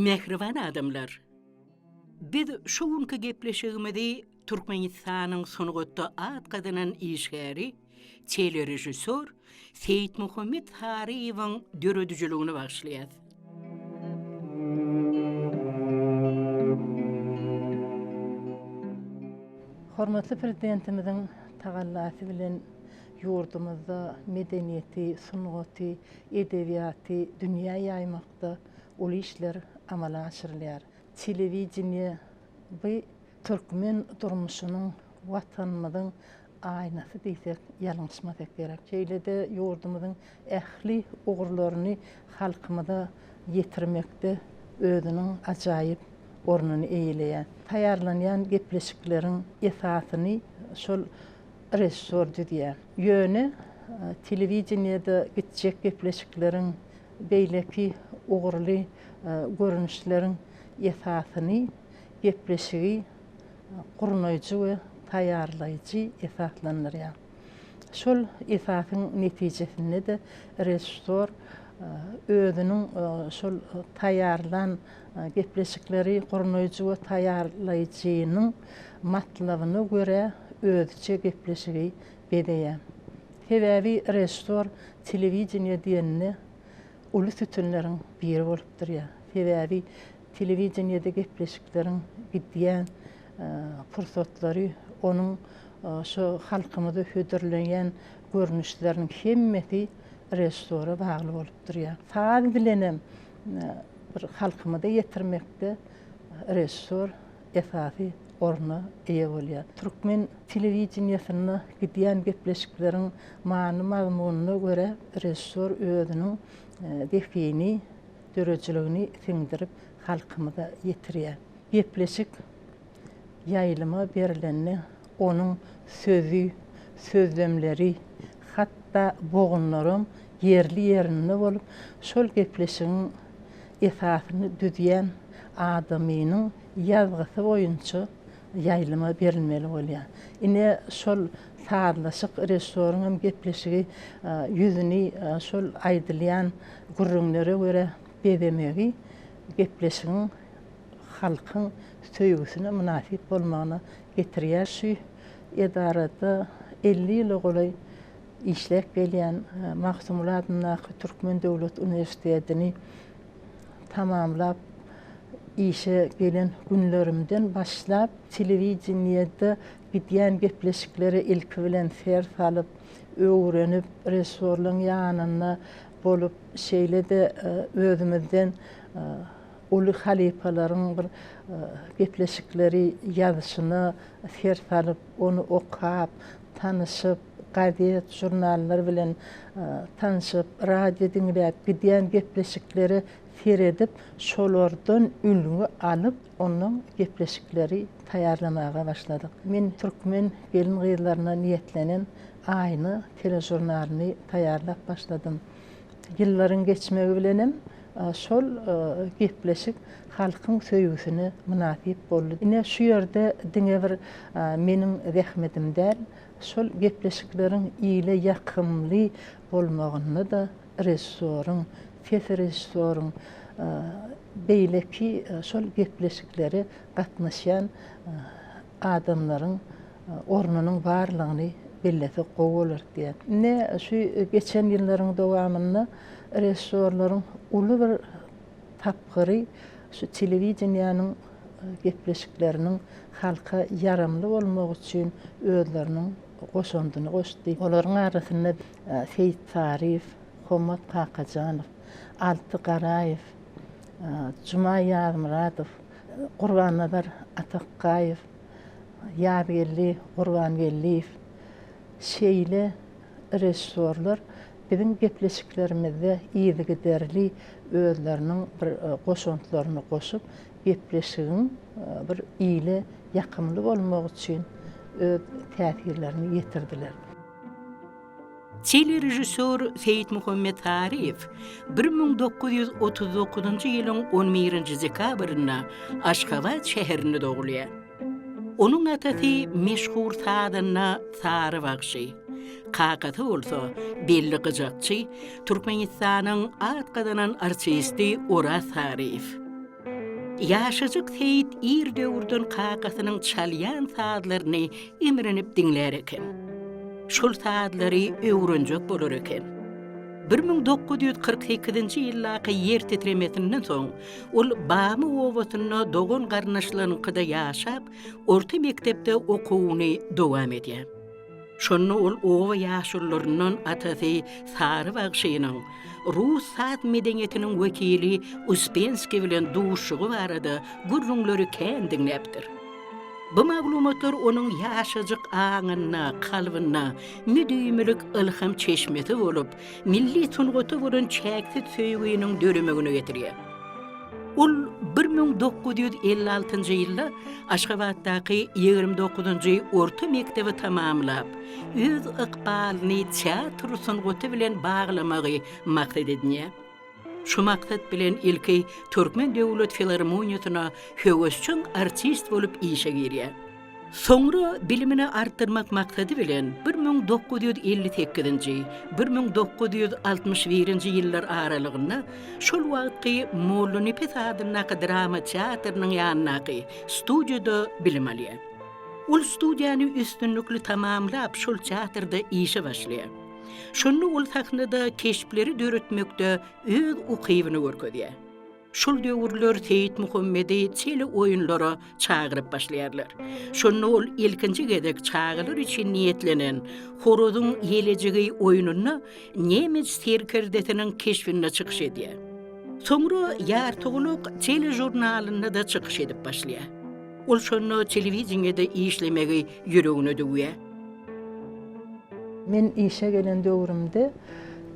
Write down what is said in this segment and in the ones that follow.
Mähriban adamlar! Biz şu günki gepleşigimizi Türkmenistanyň sungatda at gazanan işgäri, telerežissýor Seýitmuhammet Saryýewiň döredijiligine bagyşlaýarys. Hormatly Prezidentimiziň tagallasy bilen ýurdumyzda medeniýeti, sungaty, edebiýaty dünýä ýaýmakda uly işler amala aşyrylýar. Telewideniýe bu türkmen durmuşynyň, Watanymyzyň aýnasy diýsek ýalňyşmasak gerek. Şeýle-de ýurdumyzyň ähli ugurlaryny halkymyza ýetirmekde özüniň ajaýyp ornuny eýeleýär. Taýýarlanýan gepleşikleriň esasyny şol režissýor düzýär. Ýöne telewideniýede gitjek gepleşikleriň, beýleki ugurly görnüşleriň esasyny gepleşigi gurnaýjy we taýýarlaýjy esaslandyrýar. Şol esasyň netijesinde-de režissýor özüniň şol taýýarlan gepleşikleri gurnaýjy we taýýarlaýjynyň matlabyna görä özüçe gepleşigi bezeýär. Sebäbi režissýor telewideniýe diýende uly sütünleriň biri bolup durýar. Sebäbi telewideniýede gepleşikleriň gidýän pursatlary, onuň şu halkymyza hödürlenýän görnüşleriniň hemmesi režissýora bagly bolup durýar. Saz bilenem bir halkymyza ýetirmekde režissýor esasy orna eýe bolýar. Türkmen telewideniýesinde gidýän gepleşikleriň many-mazmunyna görä režissýor özüniň zehini, döredijiligini siňdirip halkymyza ýetirýär. Gepleşik ýaýlyma berlende onuň sözi, sözlemleri, hatda bogunlaram ýerli-ýerinde bolup, şol gepleşigiň esasyny düzýän adamynyň ýazgysy boýunça ýaýlyma berilmeli bolýar. Ine, şol sazlaşyk režissýoryň hem gepleşigi ýüzüni şol aýdylýan gürrüňlere görä bezemegi gepleşigiň halkyň söýgüsine mynasyp bolmagyna getirýär. Şu edarada 50 ýyla golaý işläp gelýän Magtymguly adyndaky Türkmen döwlet uniwersitetini tamamlap işe gelen günlerimden başlap telewideniýede gidýän gepleşiklere ilki bilen ser salyp, öwrenip, režissýorlaryň ýanynda bolup, şeýle-de özümizden uly halypalaryň bir gepleşikleri ýazyşyna ser salyp, ony okap, tanyşyp, gazet, žurnallar bilen tanşyp, radio diňläp, gidýän gepleşiklere seredip, şolardan ülňi alyp, ondan gepleşikleri taýýarlamaga başladyk. Men türkmen gelin-gyzlaryna niýetlenen Aýna teležurnalyny taýýarlap başladym. Ýyllaryň geçmegi bilenem şol gepleşik halkyň söýgüsine mynasyp boldy. Ine, şu ýerde diňe bir meniň zähmetim däl, şol gepleşikleriň ile ýakymly bolmagynda-da režissýoryň, ses režissýoryň, beýleki şol gepleşiklere gatnaşýan adamlaryň ornunyň barlygyny bellesek gowy bolar diýýän. Ine, şu geçen ýyllaryň dowamynda režissýorlaryň uly bir tapgyry şu telewideniýäniň gepleşikleriniň halka ýaramly bolmagy üçin özleriniň goşandyny goşdy. Olaryň arasynda Seýit Saryýew, Hommat Kakajanow, Alty Garaýew, Juma Ýazmyradow, Gurbannazar Atakgaýew, Ýazgeldi Gurbangeldiýew şeýle režissýorlar biziň gepleşiklerimizde yzygiderli özleriniň bir goşantlaryny goşup, gepleşigiň bir ile ýakymly bolmagy üçin öz täsirlerini ýetirdiler. Telerežissýor Seýitmuhammet Saryýew 1939-njy ýylyň on birinji dekabrynda Aşgabat şäherinde dogulýar. Onuň atasy meşhur sazanda Sary bagşy, kakasy bolsa belli gyjakçy, Türkmenistanyň at gazanan artisti Oraz Saryýew. Ýaşajyk Seýit ir döwürden kakasynyň çalýan sazlaryny imrinip diňlär eken. Şol sazlary öwrenjek bolar eken. 1948-nji ýyldaky ýer titremesinden soň, ol Bamy obasynda dogan-garyndaşlarynyňkyda ýaşap, orta mekdepde okuwyny dowam edýär. Şonda ol oba ýaşulularyndan atasy Sary bagşynyň rus saz medeniýetiniň wekili Uspenskiý bilen duşuşygy barada gürrüňleri kän diňläpdir. Bu maglumatlar onuň ýaşajyk aňynda, kalbynda müdimilik ylham çeşmesi bolup, milli sungata bolan çäksiz söýginiň döremegine getirýär. Ol 1956-njy ýylda Aşgabatdaky 29-njy orta mekdebi tamamlap, öz ykbalyny teatr sungaty bilen baglamagy maksat edinýär. Şu maksat bilen ilki Türkmen döwlet filarmoniýasyna höwesjeň artist bolup işe girýär. Soňra bilimini artdyrmak maksady bilen 1958-nji, 1961-nji ýyllar aralygynda şol wagtky Mollanepes adyndaky drama teatrynyň ýanyndaky studiýada bilim alýar. Ol studiýany üstünlikli tamamlap, şol teatrda işe başlaýar. Şonda ol sahnada keşpleri döretmekde öz ukybyny görkezýär. Şol döwürler Seýitmuhammedi teleoýunlara çagyryp başlaýarlar. Şonda ol ilkinji gezek çagalar üçin niýetlenen Horazyň ýelejigi oýnunda nemes serkerdesiniň keşbinde çykyş edýär. Soňra Ýartygulak teležurnalynda-da çykyş edip başlaýar. Ol şonda telewideniýede işlemegi ýüregine düwýär. Men işe gelen döwrümde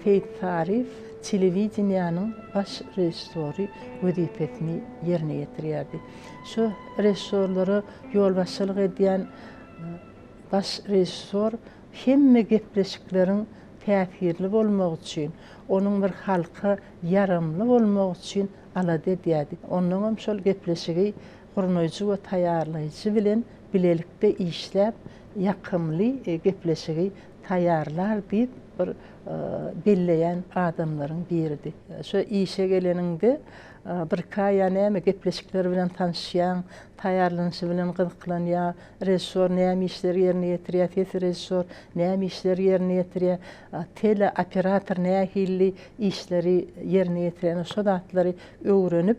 Seýit Saryýew telewideniýäniň baş režissýory wezipesini ýerine ýetirýärdi. Şu režissýorlara ýolbaşçylyk edýän baş režissýor hemme gepleşikleriň täsirli bolmagy üçin, onuň bir halka ýaramly bolmagy üçin alada edýärdi. Onnoňam şol gepleşigi gurnaýjy we taýýarlaýjy bilen bilelikde işläp, ýakymly gepleşigi taýýarlar diýip bir belleýän adamlaryň biridi. Şo işe geleniňde birki aý ýa näme gepleşikler bilen tanyşýaň, taýýarlanyşy bilen gyzyklanýar, režissýor näme işleri ýerine ýetirýär, ses režissýor näme işleri ýerine ýetirýär, teleoperator nähili işleri ýerine ýetirýär, şo zatlary öwrenip,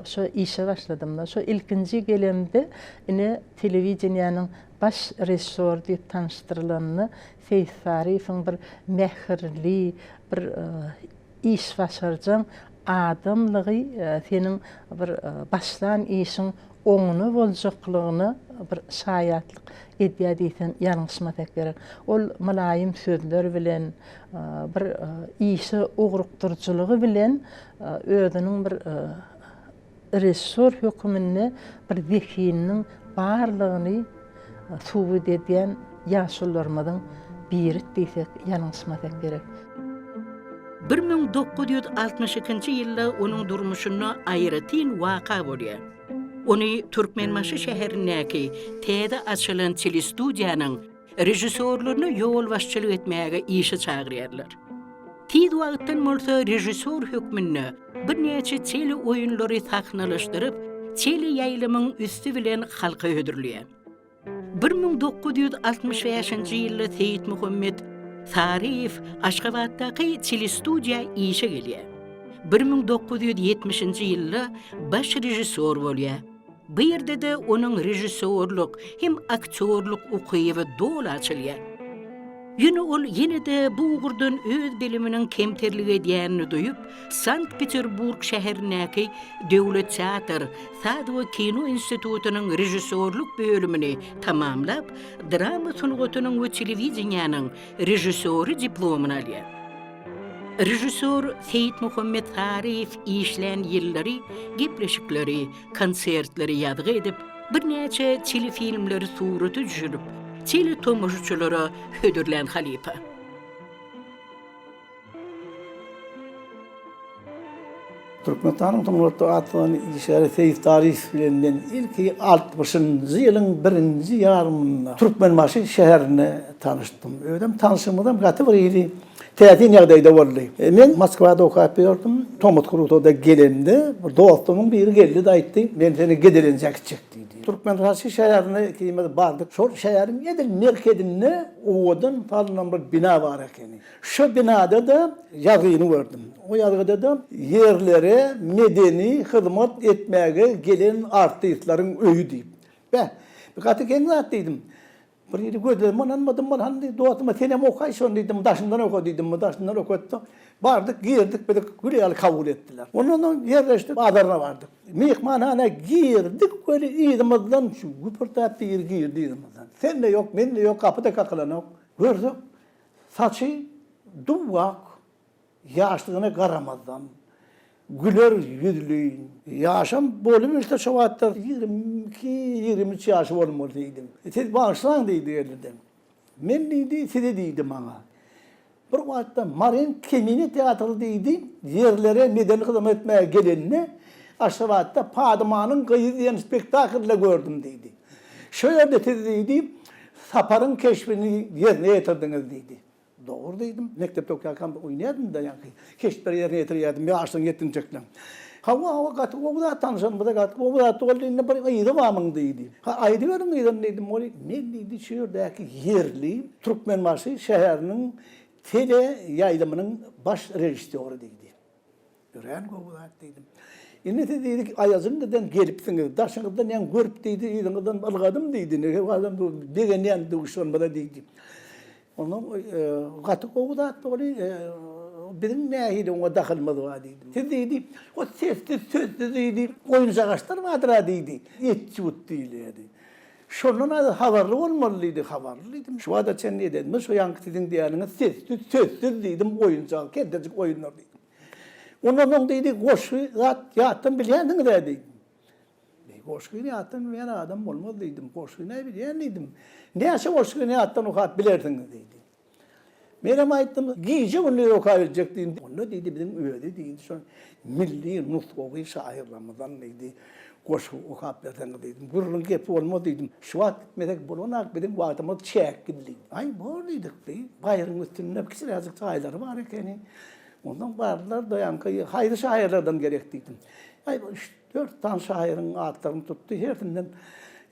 Şo işe başladym-da. Şo ilkinji gelemde ine telewideniýäniň baş režissýory diýip tanyşdyrylanda Seýit Saryýewiň bir mähirli, bir işbaşarjaň adamlygy seniň bir başlan işiň oňuna boljaklygyna bir şaýatlyk edýär diýsem ýalňyşmasak gerek. Ol mylaýym sözler bilen, bir işe ugrukdyryjylygy bilen özüniň bir režissýor höküminde bir zehininiň barlygyny subut edýän ýaşulularymyzyň biri diýsek ýalňyşmasak gerek. 1962-nji ýylda onuň durmuşynda aýratyn waka bolýar. Ony Türkmenbaşy şäherindäki täze açylan telestudiýanyň režissýorlaryna ýolbaşçylyk etmäge işe çagyrýarlar. Tiz wagtdan bolsa režissýor hökmünde birnäçe teleoýunlary sahnalaşdyryp, teleýaýlymyň üsti bilen halka hödürleýär. 1965-nji ýylda Seýitmuhammet Saryýew Aşgabatdaky telestudiýa işe gelýär. 1970-nji ýylda baş režissýor bolýar. Bu ýerde-de onuň režissýorlyk hem aktýorlyk ukyby doly açylýar. Ýöne ol ýene-de bu ugurdan öz biliminiň kemterlik edýänini duýup, Sankt-Peterburg şäherindäki Döwlet teatr, saz we kino institutynyň režissýorlyk bölümini tamamlap, drama sungatynyň we telewideniýäniň režissýory diplomyny alýar. Režissýor Seýitmuhammet Saryýew işlän ýyllary gepleşikleri, konsertleri ýazgy edip, birnäçe telefilmleri surata düşürip, teletomaşaçylara hödürlän halypa. Türkmenistanyň sungatda atlanan işgäri Seýit Saryýew bilen men ilki altmyşynjy ýylyň birinji ýarymynda Türkmenbaşy şäherinde tanyşdym. Özem tanşygymyzam gaty bir hili. Täsin ýagdaýda boldy. Men Moskwada okap ýördüm. Tomusky rugsada gelemde, bir dostumyň biri geldi-de aýtdy, Men seni gezelenje äkitjek diýdi. Türkmenbaşy şäherine ikimiz bardyk. Şol şäheriň edil merkezinde owadan salnan bir bina bar ekeni. Şo binada-da ýazgyny gördüm. O ýazgyda-da ýerlere medeni hyzmat etmäge gelen artistleriň öýi diýip. Beh, bu gaty geň zat diýdim. Bir ýeri gözlerime ynanmadym, bir hany dostuma senem okaý şony diýdim, daşyndan oka diýdim, daşyndan okatdy. Bardyk, girdik, bizi gül ýaly kabul etdiler. Ondan soň ýerleşdik, bazaryna bardyk. Myhmanhana girdik weli yzymyzdan şu güpürtäp biri girdi yzymyzdan. Sen-de ýok, men-de ýok, gapy-da kakylanok. Görsek, saçy duw-ak, Ýaşlygyna garamazdan, güler ýüzli. Ýaşam bolubilse şo wagtlar 22, 23 ýaşy bolmaly diýdim. Siz bagyşlaň diýdi geldi-de. Men diýdi, sizi diýdi maňa. Bir wagtda Maryň Kemine teatry diýdi, ýerlere medeni hyzmat etmäge gelende, Aşgabatda Padymanyň gyzy diýen spektaklda gördüm diýdi. Şo ýerde siz diýdi, Saparyň keşbini ýerine ýetirdiňiz diýdi. Dogry diýdim. Mekdepde okýarkam oýnaýardym-da ýaňky keşpleri ýerine ýetirýärdim ýaşlaryň ýetginjekleň. Hawa, hawa, gaty gowy zat tanyşanymyza gaty gowy zat boldy, indi bir yzy barmyň diýdi. Ha, aýdyberiň yzyny diýdim. Ol men diýdi şu ýerdäki ýerli Türkmenbaşy şäheriniň tele ýaýlymynyň baş režissýory diýdi. Örän gowy zat diýdim. Indi siz diýdi, aýajyň giden gelipsiňiz, daşyňyzdan ýaň görüp diýdi, yzyňyzdan ylgadym diýdi. Nege adam begenýän duşanymyza diýdi. Ondan e, gaty gowy zat boldy. E, biziň nähili oňa dahylymyz bar diýdim. Siz diýdi, o sessiz, sözsüz diýdi, oýunjagaçlar bardyr-a diýdi. Etýud diýilýärdi. Şondan az habarly bolmaly diýdi, habarly diýdim. Şu wagta çenli edenimiz şo ýaňky siziň diýýäniňiz sessiz, sözsüz diýdim, oýunjak, keltejik oýunlar diýdim. Ondan soň diýdi, goşgy zat ýatdan bilýänsiňiz-ä diýdim. Beý, goşgyny ýatdan bilmeýän adam bolmaz diýdim. Goşgyny-a bilýän diýdim. Näçe goşgyny ýatdan okap bilersiňiz diýdi. Menem aýtdym, gije-gündiz okabiljek diýdim. Onda diýdi, biziň özi diýdi, şol milli nusgawy şahyrlarymyzdan diýdi, goşgy okap berseňiz diýdim. Gürrüň gepi bolmaz diýdim. Şu wagt gitmesek bolanok, biziň wagtymyz çäkli diýdim. Aý, bor diýdik. Baýryň üstünde kiçiräjik jaýlary bar ekeni. Onsoň bardylar-da, ýaňky haýsy şahyrlardan gerek diýdim. Aý, üç-dört sany şahyryň atlaryny tutdy, hersinden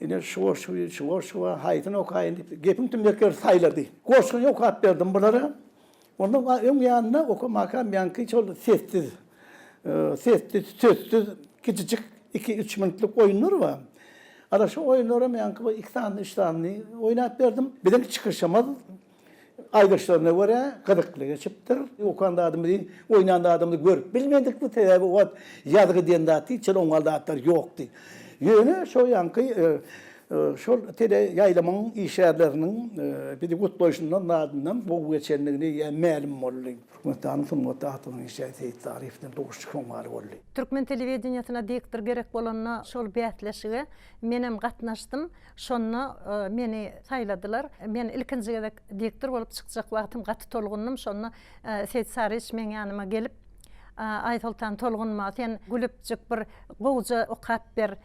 ine şu goşgy, şu goşgy bar, haýsyny okaýyn diýip, gepiň tümlekleri saýlady. Goşgyny okap berdim bulara. Ondan öň ýanynda okamakam ýaňky şol sessiz, sessiz, sözsüz kiçijik iki-üç minutlyk oýunlar bar. Ana şo oýunlaram ýaňky bir iki sanyny, üç sanyny oýnap berdim. Biziň çykyşymyz Aýdyşlaryna görä, gyzykly geçipdir. Okan zadymyzy, oýnan zadymyzy görüp bilmedik bu, sebäbi o wagt ýazgy diýen zat hiç hili oňaly zatlar ýokdy. Ýöne şo ýaňky şol teleýaýlymyň işgärleriniň bizi gutlaýşyndan zadyndan gowy geçendigini mälim boldy. Türkmenistanyň sungatda atlanan işgäri Seýit Saryýew bilen duşuşyk soňňaly boldy. Türkmen telewideniýesine diktor gerek bolanda şol bäsleşige menem gatnaşdym. Şonda meni saýladylar. Men ilkinji gezek diktor bolup çykjak wagtym gaty tolgundym. Şonda Seýit Saryç meň ýanyma gelip, Aýsoltan tolgunma, sen gülüpjik bir gowuja okap ber.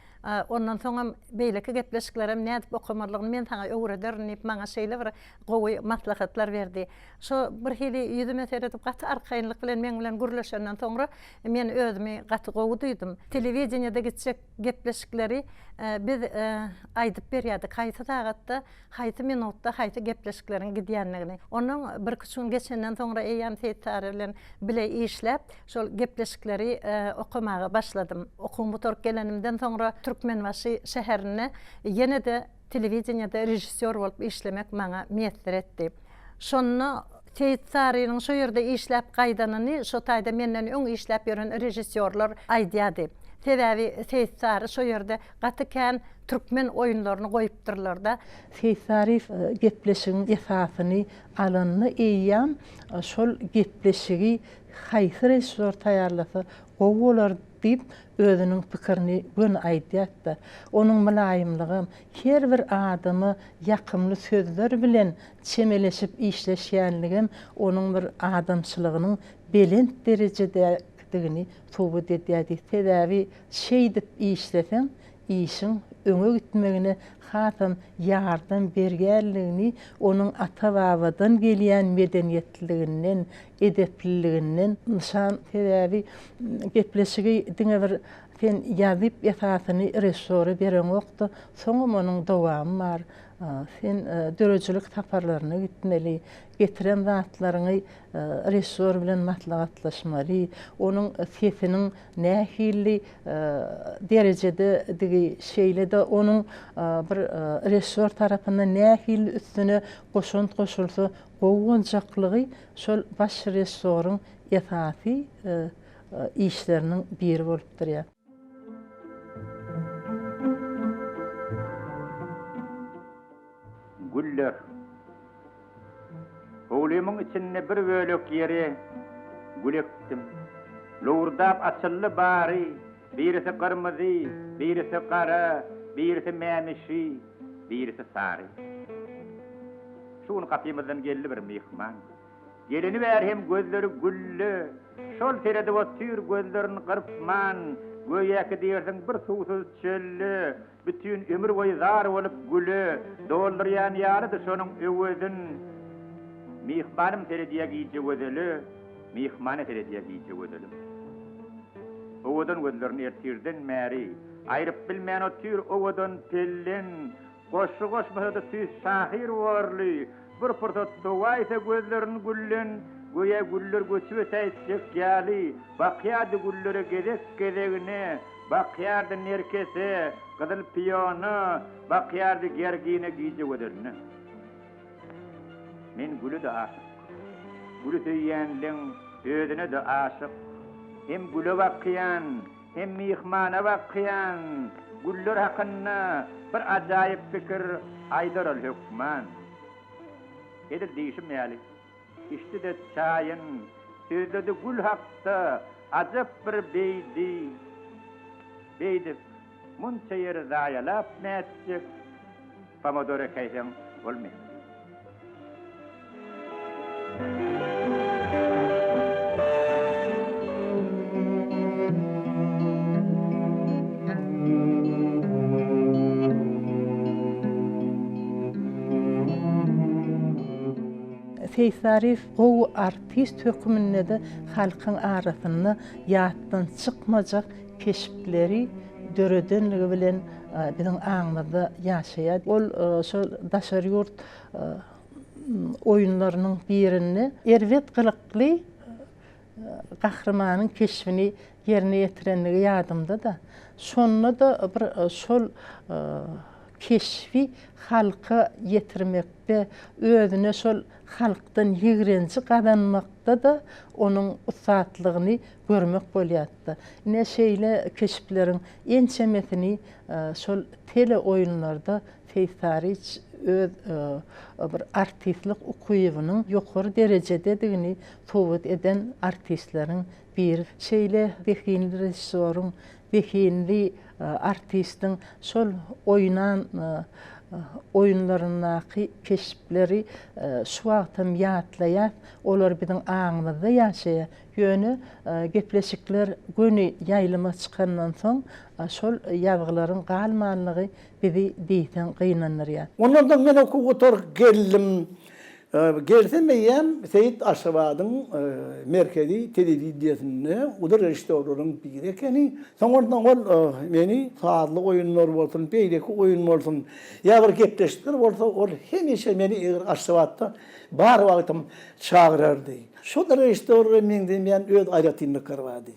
Ondan soňam beýleki gepleşiklerem nädip okamalygyny men saňa öwrederin diýip, maňa şeýle bir gowy maslahatlar berdi. Şo birhili ýüzüme seredip gaty arkaýynlyk bilen meň bilen gürleşenden soňra men özümi gaty gowy duýdum. Telewideniýede gitjek Gepleşikleri biz aýdyp berýärdik, haýsy sagatda, haýsy minutda haýsy gepleşikleriň gidýändigini. Ondan birküç gün geçenden soňra eýýäm Seýit Sary bilen bile işläp, şol gepleşikleri okamaga başladym. Okuwymy gutaryp gelenimden soňra Türkmenbaşy şäherinde ýene-de telewideniýede režissýor bolup işlemek maňa miýesser etdi. Şonda Seýit Sarynyň şo ýerde işläp gaýdanyny şo taýda menden öň işläp ýören režissýorlar aýdýardy. Sebäbi Seýit Sary şo ýerde gaty kän türkmen oýunlaryny goýupdyrlar-da. Seýit Saryýew gepleşigiň esasyny alanda eýýäm şol gepleşigi haýsy režissýor taýýarlasa gowy bolar diýip, özüniň pikirini göni aýdýar-da. Onuň mylaýymlygam, her bir adama ýakymly sözler bilen çemeleşip işleşýänligem onuň bir adamçylygynyň belent derejedäkidigini subut edýärdi. Sebäbi şeýdip işleseň, işiň öňe gitmegine hasam ýardam berýänligini onuň ata-babadan gelýän medeniýetliliginden, edepliliginden nyşan. Sebäbi gepleşigi diňe bir sen ýazyp esasyny režissýora bereňok-da, soňam onuň dowamy bar. Sen döredijilik saparlaryna gitmeli, getiren zatlaryňy režissýor bilen maslahatlaşmaly, onuň sesiniň nähili derejededigi, şeýle-de onuň bir režissýor tarapyndan nähili üstüne goşant goşulsa gowy boljaklygy şol baş režissýoryň esasy işleriniň biri bolup durýar. Güller. Howlymyň içinde bir bölek ýere gül ekdim. Lowurdap açyldy bary, birisi gyrmyzy, birisi gara, birisi mämişi, birisi sary. Şu gün gapymyzdan geldi bir myhman. Geleni bäri hem gözleri gülle, Şol seredip otyr gözlerin gyrpman, Göýäki diýersiň bir suwsuz çölde, Bütin ömür boýy zar bolup güle, Doldurýan ýalydy şonuň öwezin. Myhmanym seredýä gije gözele, Myhmana seredýä gije gözelim. Owadan gözlerin ertirden bäri, Aýryp bilmän otyr owadan pellen, Goşgy goşmasa-da tüýs şahyr borly, Bir pursat sowaýsa gözlerin gülden, Göýä güller göçüp ötäýtjek ýaly, Bakýardy güllere gezek-gezegine, Bakýardy nerkese, gyzyl piona, Bakýardy gergine gije gözeline. Men güle-de aşyk. Güli söýýänleň özüne-de aşyk. Hem güle bakýan, Hem myhmana bakýan güller hakynda bir ajaýyp pikir aýdar ol hökman. Edil diýşim ýaly, içdi-de çaýyn, sözledi gül hakda ajap bir beýdi. Beýdip, munça ýeri zaýalap nätjek? Pomodor ekäýseň bolmaýar. Seýitsaryýew gowy artist höküminde-de halkyň arasynda ýatdan çykmajak keşpleri döredenligi bilen biziň aňymyzda ýaşaýar. Ol şol daşary ýurt oýunlarynyň birinde erbet gylykly gahrymanyň keşbini ýerine ýetirenligi ýadymda-da. Şonda-da bir şol keşbi halka ýetirmekde, özüne şol halkdan ýigrenji gazanmakda-da onuň ussatlygyny görmek bolýardy. Ine, şeýle keşpleriň ençemesini şol teleoýunlarda Seýit Saryç öz bir artistlik ukybynyň ýokary derejededigini subut eden artistleriň biri. Şeýle zehinli režissýoryň, zehinli artistiň şol oýnan oýunlaryndaky keşpleri şu wagtam ýatlaýas, olar biziň aňymyzda ýaşaýar. Ýöne gepleşikler göni ýaýlyma çykandan soň şol ýazgylaryň galmanlygy bizi diýseň gynandyrýar. Ondan soň men okuw gutaryp geldim. Gelsem eýýäm Seýit Aşgabadyň merkezi telewideniýesinde uly režissýorlaryň biri ekeni. Soň onsoň ol meni sazly oýunlar bolsun, beýleki oýun bolsun, ýa bir gepleşikler bolsa ol hemişe meni eger Aşgabatda bar wagtym çagyrardy. Şol režissýorlara meňzemeýän öz aýratynlyklary bardy.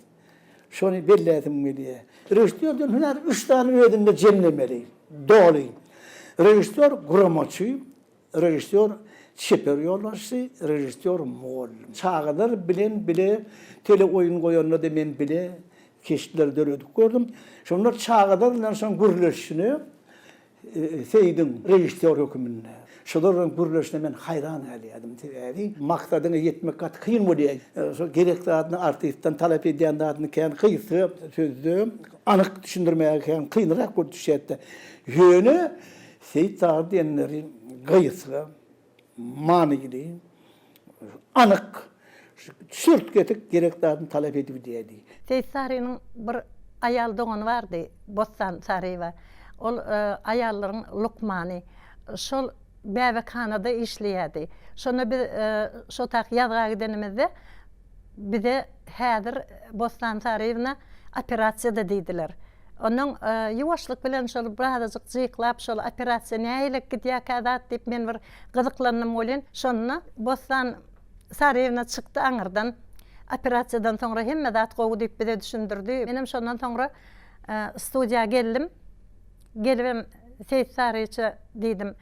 Şony belläsim gelýär. Režissýor diýen hünär üç sany özünde jemlemeli, doly. Režissýor guramaçy, režissýor çeper ýolbaşçy, režissýor mugallym. Çagalar bilen bile teleoýun goýanda-da men bile keşpleri döredip gördüm. Şonda çagalar bilen şoň gürleşişine Seýidiň režissýor höküminde şolar bilen gürleşine men haýran galýardym. Sebäbi maksadyňa ýetmek gaty kyn bolýar. Şol gerek zadyny artistden talap edýän zadyny kän gysga sözde anyk düşündirmäge kän kynrak bolup düşýärdi. Ýöne Seýit Sahy diýenleri gysga, manyly, anyk, çürt-kesik gerek zadyny talap edip gidýärdi. Seýit Sarynyň bir. aýal dogany bardy, Bossan Saryýewa. Ol aýallaryň lukmany. Şol bäbekhanada işleýärdi. Şonda biz şo tak ýazga gidenimizde bize häzir Bossan Saryýewna operasiýada diýdiler. Onnoň ýuwaşlyk bilen şol birazajyk jyklap şol operasiýa nähilek gidýärkä zat diýip men bir gyzyklandym welin, şonda Bossan Saryýewna çykdy aňyrdan. Operasiýadan soňra hemme zat gowy diýip bize düşündirdi. Menem şondan soňra studiýa geldim. Gelibem Seýit Saryça diýdim.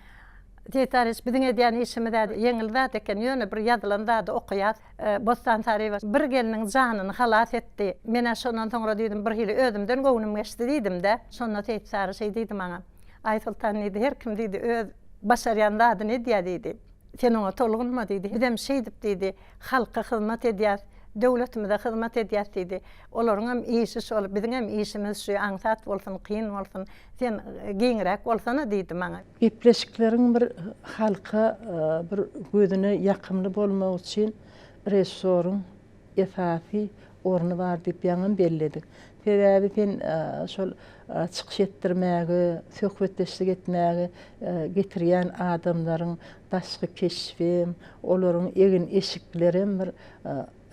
Seýit Saryç biziň edýän işimiz-ä ýeňil zat eken, ýöne bir ýazylan zady okaýas. Bossan Saryýewa bir gelniň janyny halas etdi. Men-ä şondan soňra diýdim, birhili özümden göwnüm geçdi diýdim-de. Şonda Seýit Sary şeý diýdi maňa. Aýsoltan diýdi, her kim diýdi, öz başarýan zadyny edýär diýdi. Sen oňa tolgunma diýdi. Bizem şeýdip diýdi, halka hyzmat edýäs, döwletimize hyzmat edýäs diýdi. Olaryňam işi şol, biziňem işimiz şu, aňsat bolsun, kyn bolsun, sen giňräk bolsana diýdi maňa. Gepleşikleriň bir halka bir gözüne ýakymly bolmagy üçin režissýoryň esasy orny bar diýip ýaňam belledik. Sebäbi sen şol çykyş etdirmäge, söhbetdeşlik etmäge getirýän adamlaryň daşky keşbem, olaryň egin-eşiklerem bir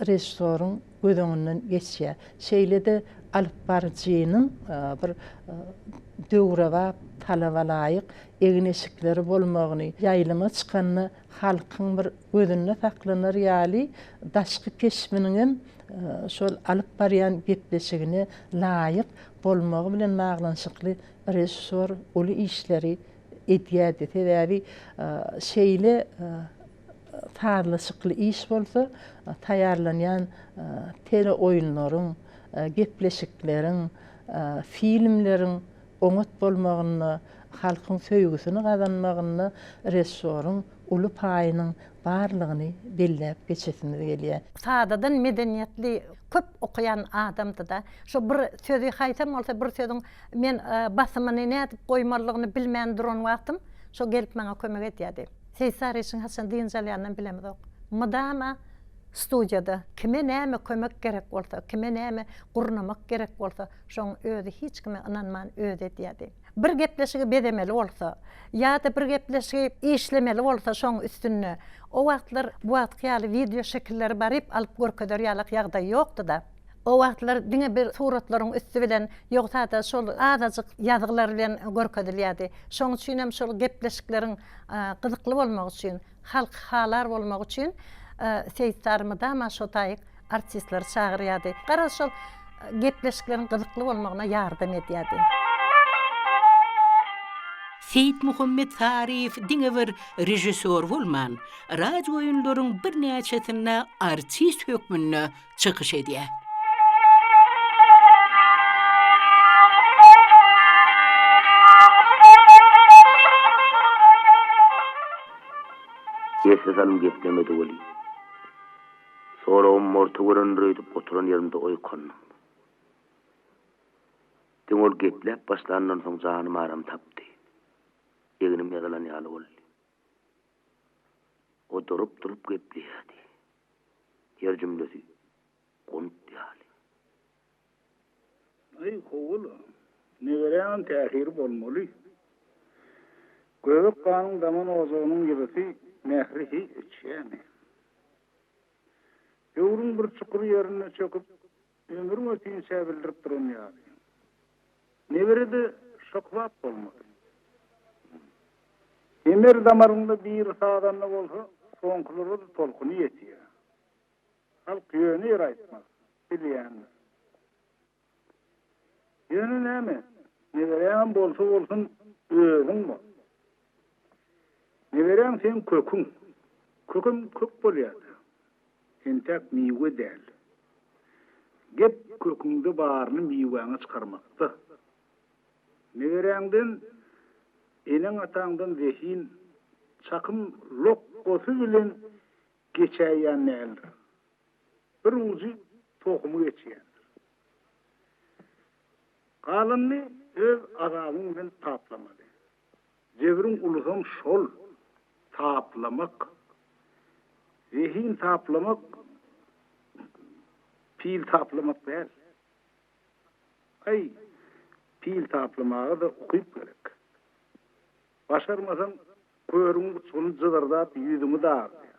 režissýoryň göz öňünden geçýär. Şeýle-de alypbaryjynyň bir döwrebap, talaba laýyk egin-eşikleri bolmagyny, ýaýlyma çykanda halkyň bir gözünde saklanar ýaly daşky keşbiniňem şol alyp barýan gepleşigine laýyk bolmagy bilen baglanyşykly režissýor uly işleri edýärdi. Sebäbi şeýle sazlaşykly iş bolsa taýýarlanýan teleoýunlaryň, gepleşikleriň, filmleriň oňat bolmagynda, halkyň söýgüsini gazanmagynda režissýoryň uly paýynyň barlygyny belläp geçesimiz gelýär. Sadadan medeniýetli, köp okaýan adamdy-da. Şo bir sözi haýsam bolsa bir sözüň men basymyny nädip goýmalydygyny bilmän duran wagtym şo gelip maňa kömek edýärdi. Seýit Saryçyň haçan dynç alýanynam bilemizok. Mydama studiýada. Kime näme kömek gerek bolsa, kime näme gurnamak gerek bolsa, şoň özi hiç kime ynanman özi edýärdi. Bir gepleşigi bezemeli bolsa, ýa-da bir gepleşigi işlemeli bolsa şoň üstünde, o wagtlar bu wagtky ýaly wideo şekilleri baryp alyp görkezer ýalak ýagdaý ýokdy-da. O wagtlar diňe bir suratlaryň üsti bilen, ýogsa-da şol azajyk ýazgylar bilen görkezilýärdi. Şoň üçinem şol gepleşikleriň gyzykly bolmagy üçin, halk halar bolmagy üçin Seýit Sary mydama şo taýyk artistleri çagyrýardy. Garaz şol gepleşikleriň gyzykly bolmagyna ýardam edýärdi. Seýitmuhammet Saryýew diňe bir režissýor bolman, radiooýunlaryň birnäçesinde artist hökmünde çykyş edýär. Esli salym geplemedi weli, soragym orta görendir öýdüp oturan ýerimde oýkandym. Diňe ol gepläp başlandan soň janym aram tapdy. Egnim ýazylan ýaly boldy. O durup-durup gepleýärdi. Her jümlesi gunt ýaly. Aý, gowy-la. Neberäňem täsiri bolmaly. Göbek ganyň daman ojagynyň ýylysy, mähri hiý öçýärmi? Döwrüň bir çukur ýerinde çöküp, ömrüň ötinçä bildirip duran ýaly. Nebere-de şo kybap bolmaly. Emer-damaryňda biri sazanda bolsa, soňkulara-da tolkuny ýetýär. Halk ýöne ýere aýtmaz, bilýändir. Ýöne näme, neberäňem bolsa bolsun, özüň bol. Neberäň seň köküň. Kökem kök bolýar-da. Entäk miwe däl. Gep köküňde baryny miwäňe çykarmakda. Neberäňden, eneň-ataňdan zehin çakym lokgasy bilen geçäýýän däldir. Bir ujy tohumy geçýändir. Galanyny öz azabyň bilen taplamaly. Jebriň ulusam şol, taplamak. Zehin taplamak pil taplamak däl. Aý, pil taplamaga-da ukyp gerek. Başarmasaň, körügiň uçguny jyzyrdap ýüzüňi daglaýar.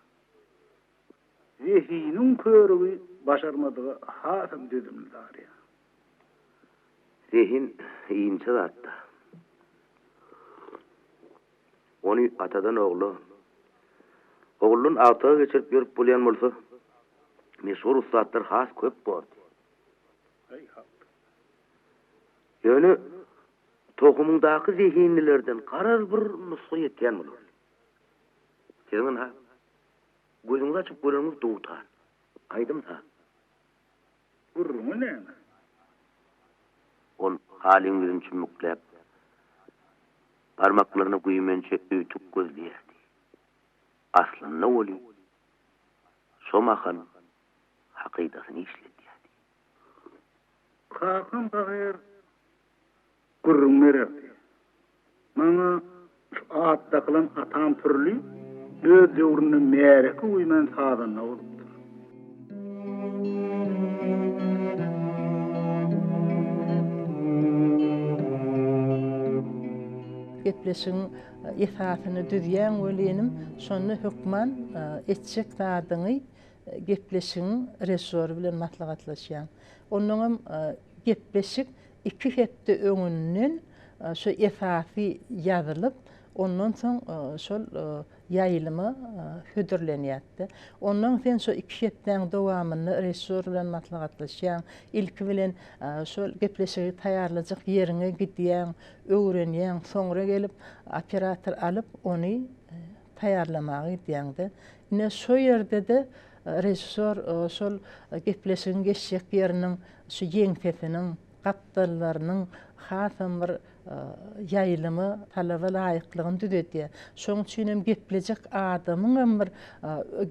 Zehiniň körügi başarmadyga hasam dözümli darýar. Zehin inçe zat-da. Ony atadan ogla, oguldan agtyga geçirip ýörüp bolýan bolsa, meşhur ussatlar has köp bordy. Ýöne tohumyňdaky zehinlilerden garaz bir nusga ýetýän bolarly. Siziň ynha, gözüňizi açyp göreniňiz dutar, aýdym-saz. Gürrüňi näme? Ol halyň ýüzüni çümmükläp, barmaklaryna güýmenje öýtük gözleýärdi. Aslynda weli, şo mahal hakydasyny işledýärdi. Kakam pahyr gürrüň bererdi. Maňa şu at dakylan atam Pürli öz döwründe märeke güýmän sazanda bolupdyr. Gepleşigiň esasyny düzýäň welinim, şonda hökman etjek zadyňy gepleşigiň režissýory bilen maslahatlaşýaň. Onnoňam gepleşik Iki hepde öňünden şu esasy ýazylyp, ondan soň şol ýaýlyma hödürlenýär-de. Ondan sen şo iki hepdäň dowamynda režissýor bilen maslahatlaşýaň, ilki bilen şol gepleşigi taýýarlajak ýeriňe gidýäň, öwrenýäň, soňra gelip operator alyp ony taýýarlamaga gidýäň-de. Ine şo ýerde-de režissýor şol gepleşigiň geçjek ýeriniň şu ýeňsesiniň, gapdallarynyň hasam bir ýaýlyma talaba laýyklygyny düzedýär. Şonuň üçin hem geplejek adamyň hem bir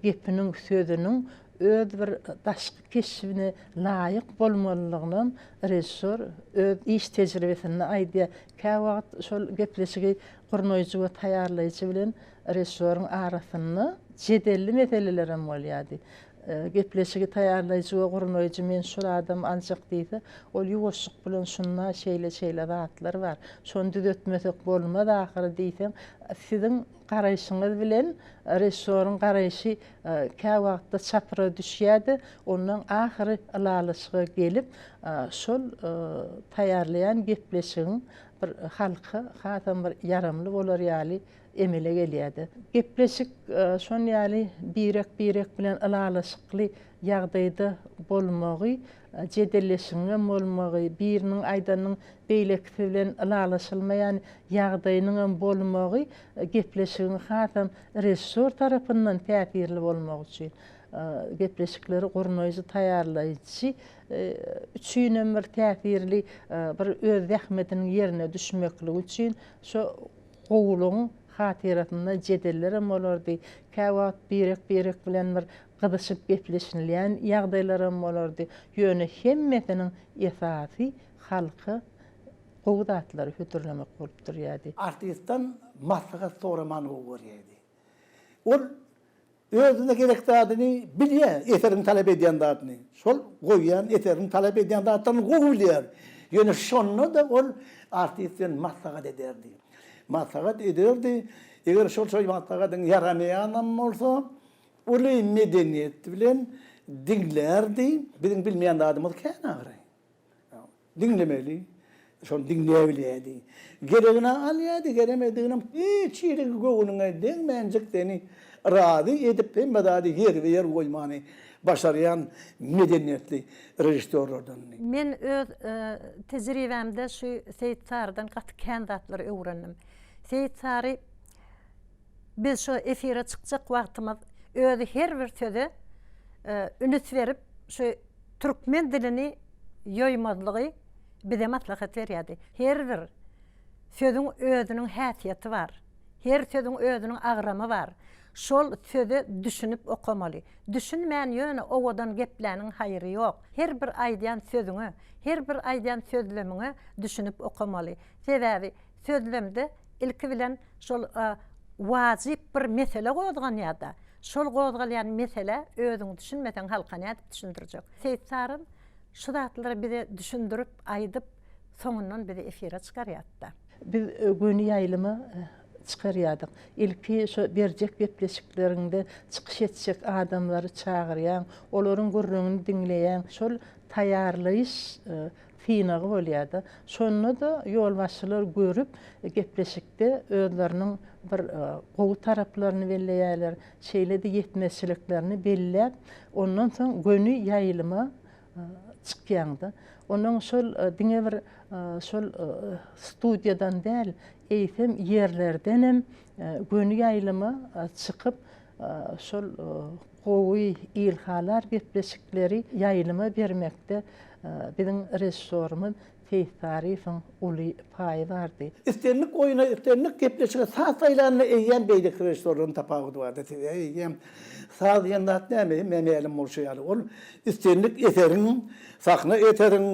gepiniň, sözüniň öz bir daşky keşbine laýyk bolmalylygynam režissýor öz iş tejribesinde aýdýar. Käwagt şol gepleşigi gurnaýjy we taýýarlaýjy bilen režissýoryň arasynda jedelli meselelerem bolýardy. Gepleşigi taýýarlaýjy we gurnaýjy men şul adamy aljak diýse, ol ýuwaşlyk bilen şunda şeýle-şeýle zatlar bar, şony düzetmesek bolmaz ahyry diýseň, siziň garaýşyňyz bilen režissýoryň garaýşy käwagtda çapyra düşýär-de, ondan ahyry ylalaşyga gelip, şol taýýarlaýan gepleşigiň bir halka hasam bir ýaramly bolar ýaly emele gelýärdi. Gepleşik şon ýaly birek-birek bilen ylalaşykly ýagdaýda bolmagy, jedelleşigiňem bolmagy, biriniň aýdanynyň beýlekisi bilen ylalaşylmaýan ýagdaýynyňam bolmagy gepleşigiň hasam režissýor tarapyndan täsirli bolmagy üçin, gepleşikleri gurnaýjy, taýýarlaýjy üçinem bir täsirli bir öz zähmetiniň ýerine düşmekligi üçin şo Gowulygyň hatyrasynda jedellerem bolardy, käwagt birek-birek bilen bir gyzyşyp gepleşilýän ýagdaýlaram bolardy, ýöne hemmesiniň esasy halka gowy zatlary hödürlemek bolup durýardy. Artistden maslahat soramany gowy görýärdi. Ol Özüne gerek zadyny bilýär, eseriň talap edýän zadyny. Şol goýýan eseriniň talap edýän zatlaryny gowy bilýär. Ýöne şonda-da ol artist bilen maslahat ederdi. Maslahat ederdi. Eger şol şol maslahatyň ýaramaýanam bolsa, uly medeniýet bilen diňlärdi. Biziň bilmeýän zadymyz kän ahyry. Diňlemeli. Şony diňläbilýärdi. Geregini alýardy, geremediginem hiç hili göwnüňe degmänjik seni razy edip hemme zady ýerbe-ýer goýmany başarýan medeniýetli režissýorlardandy. Men öz tejribämde şu Seýit Sarydan gaty kän zatlary öwrendim. Seýit Sary biz şu efire çykjak wagtymyz özi her bir söze ünüs berip şu türkmen dilini ýoýmazlygy bize maslahat berýärdi. Her bir sözüň özüniň häsiýeti bar. Her sözüň özüniň agramy bar. Şol söze düşünip okamaly. Düşünmän ýöne owadan gepläniň haýry ýok. Her bir aýdýan sözüňe, her bir aýdýan sözlemiňe düşünip okamaly. Sebäbi sözlemde ilki bilen şol wajyp bir mesele gozganýar-da. Şol gozgalýan meselä özüň düşünmeseň halka nädip düşündirjek? Seýit Sarym şu zatlary bize düşündirip, aýdyp. Soňundan bizi efire çykarýardy-da. Biz göni ýaýlyma çykarýardyk. Ilki şo berjek gepleşikleriňde çykyş etjek adamlary çagyrýaň, olaryň gürrüňini diňleýäň. Şol taýýarlaýyş synagy bolýar-da. Şonda-da ýolbaşçylar görüp, gepleşikde özleriniň bir gowy taraplaryny belleýärler, şeýle-de ýetmezçiliklerini belläp, ondan soň göni ýaýlyma çykýaň-da. Onuň şol diňe bir şol studiýadan däl, eýsem ýerlerdenem göni ýaýlyma çykyp, şol gowy, ilhalar gepleşikleri ýaýlyma bermekde biziň režissýorymyz Seýit Saryýewiň uly paýy bardy. Islendik oýuna, islendik gepleşige saz saýlanda eýýäm beýleki režissýorlaryň tapawudy bardy. Sebäbi eýýäm saz diýen zat näme, hemmä mälim bolşy ýaly, ol islendik eseriň, sahna eseriň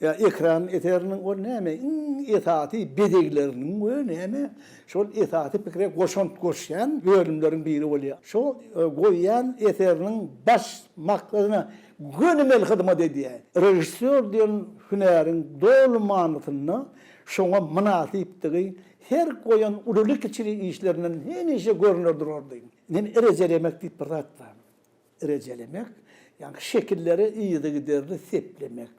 ýa ekran eseriniň ol näme, iň esasy bezegleriniň we näme, şol esasy pikire goşant goşýan bölümleriň biri bolýar. Şol goýýan eseriniň baş maksadyna gönümel hyzmat edýär. Režissýor diýen hünäriň doly manysynda şoňa mynasypdygy her goýan ululy-kiçili işlerinden hemişe görner durardy. Men rejelemek diýip bir zat bar. Rejelemek, ýagny şekilleri yzygiderli seplemek,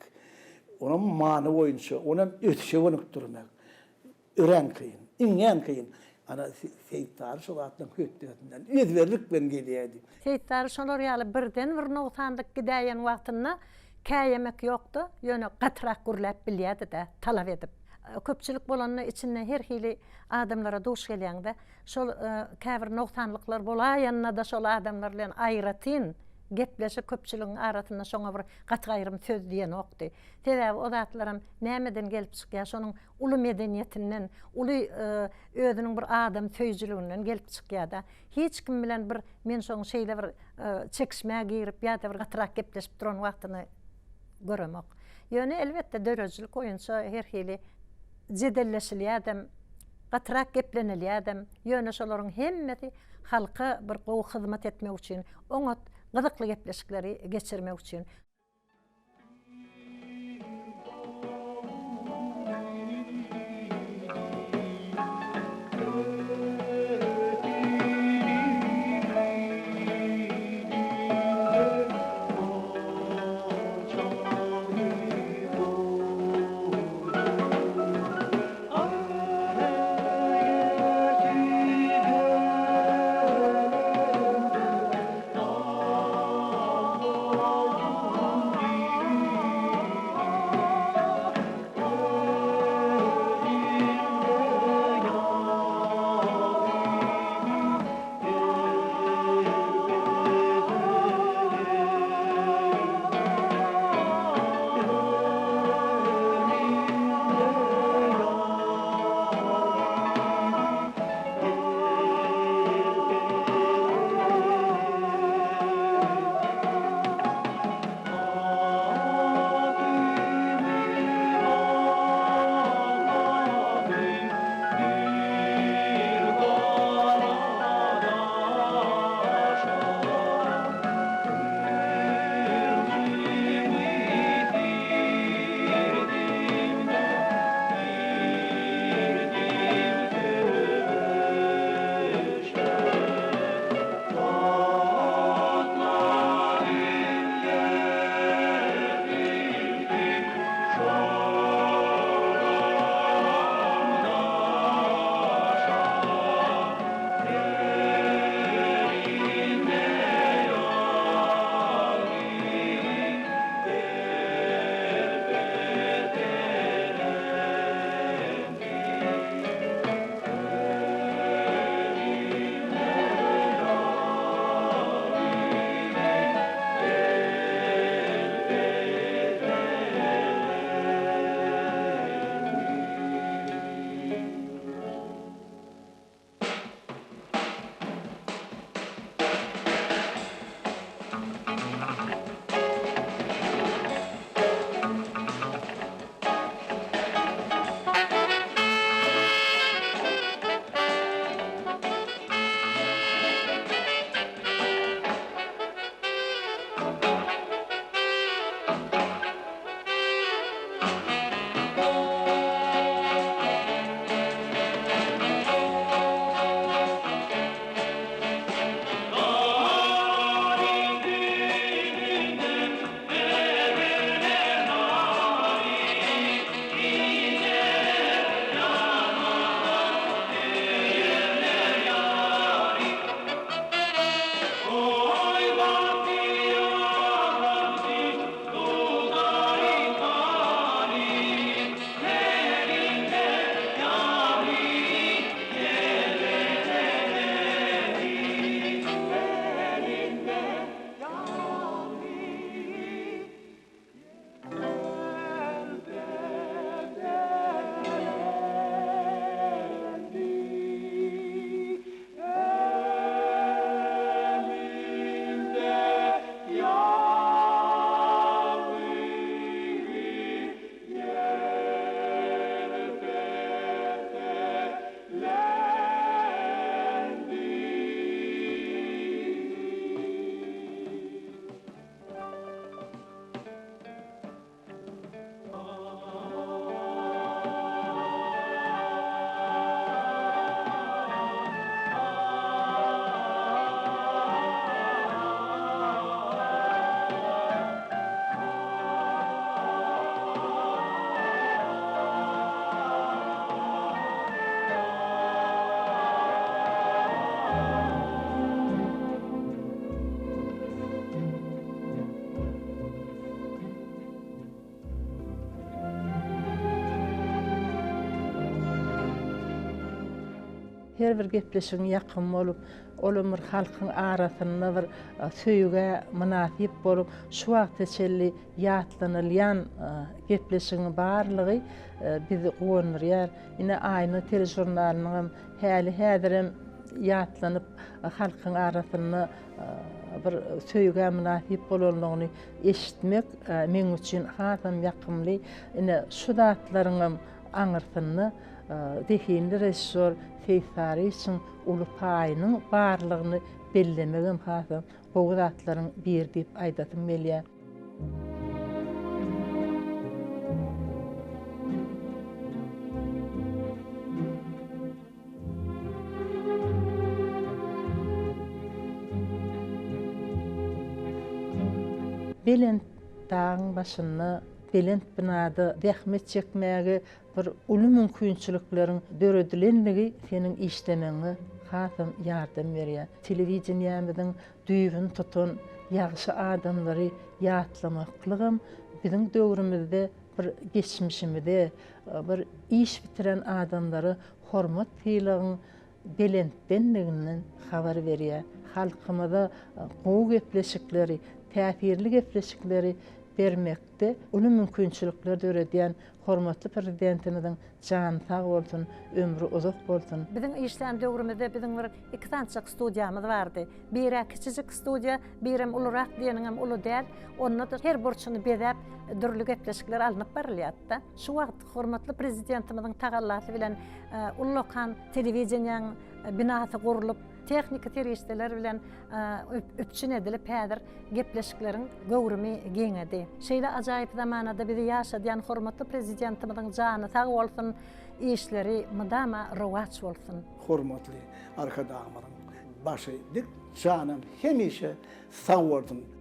onam many boýunça, onam ösüşe gönükdirmek. Örän kyn, iňňän kyn. Ana, Seýit Sary şo zatlaryň hötdesinden ezberlik bilen gelýärdi. Seýit Sary şolar ýaly birden bir nogsanlyk gidäýen wagtynda käýemek ýok-da, ýöne gatyrak gürläp bilýärdi-dä, talap edip. Köpçülik bolanda içinde her hili adamlara duş gelýäň-de, şol käbir nogsanlyklar bolaýanda-da şol adamlar bilen aýratyn gepleşip köpçüligiň arasynda şoňa bir gaty-gaýrym söz diýenokdy. Sebäbi o zatlaram nämeden gelip çykýar, şonuň uly medeniýetinden, uly özüniň bir adam söýüjiliginden gelip çykýar-da. Hiç kim bilen bir men şoň şeýle bir çekişmä girip ýa-da bir gatyrak gepleşip duran wagtyny göremok. Ýöne elbetde döredijilik boýunça her hili jedelleşilýädem, gatyrak geplenilýädem, ýöne şolaryň hemmesi halka bir gowy hyzmat etmek üçin, oňat, gyzykly gepleşikleri geçirmek üçin. Her bir gepleşigiň ýakymly bolup, olam bir halkyň arasynda bir söýgä mynasyp bolup, şu wagta çenli ýatlanylýan gepleşigiň barlygy bizi guwandyrýar. Ine, Aýna teležurnalynyňam häli-häzirem ýatlanyp, halkyň arasynda bir söýgä mynasyp bolanlygyny eşitmek meň üçin hasam ýakymly. Ine, şu zatlaryňam aňyrsynda zehinli režissýor Seýit Saryýewiçiň uly paýynyň barlygyny bellemegem hasam gowy zatlaryň biri diýip aýdasym gelýär. Belent dagyň başynda, belent binada zähmet çekmäge bir uly mümkinçilikleriň döredilenligi seniň işlemegiňe hasam ýardam berýär. Telewideniýämiziň düýbüni tutan ýagşy adamlary ýatlamaklygam biziň döwrümizde bir geçmişimize, bir iş bitiren adamlara hormat-sylagyň belentdenliginden habar berýär. Halkymyza gowy gepleşikleri, täsirli gepleşikleri bermekde uly mümkinçilikler döredýän hormatly Prezidentimiziň jany sag bolsun, ömri uzak bolsun! Biziň işlän döwrümizde biziň bir iki sanyjak studiýamyz bardy. Birä kiçijik studiýa, birem ulurak diýeniňem uly däl. Onda-da her burçuny bezäp dürli gepleşikler alnyp barylýardy-da. Şu wagt hormatly Prezidentimiziň tagallasy bilen ullakan telewideniýäň binasy gurlup, tehniki serişdeler bilen üpjün edilip häzir gepleşikleriň göwrümi giňedi. Şeýle ajaýyp zamanada bizi ýaşadýan hormatly Prezidentimiziň jany sag bolsun, işleri mydama rowaç bolsun! Hormatly Arkadagymyzyň başy dik, janam hemişe sag bolsun!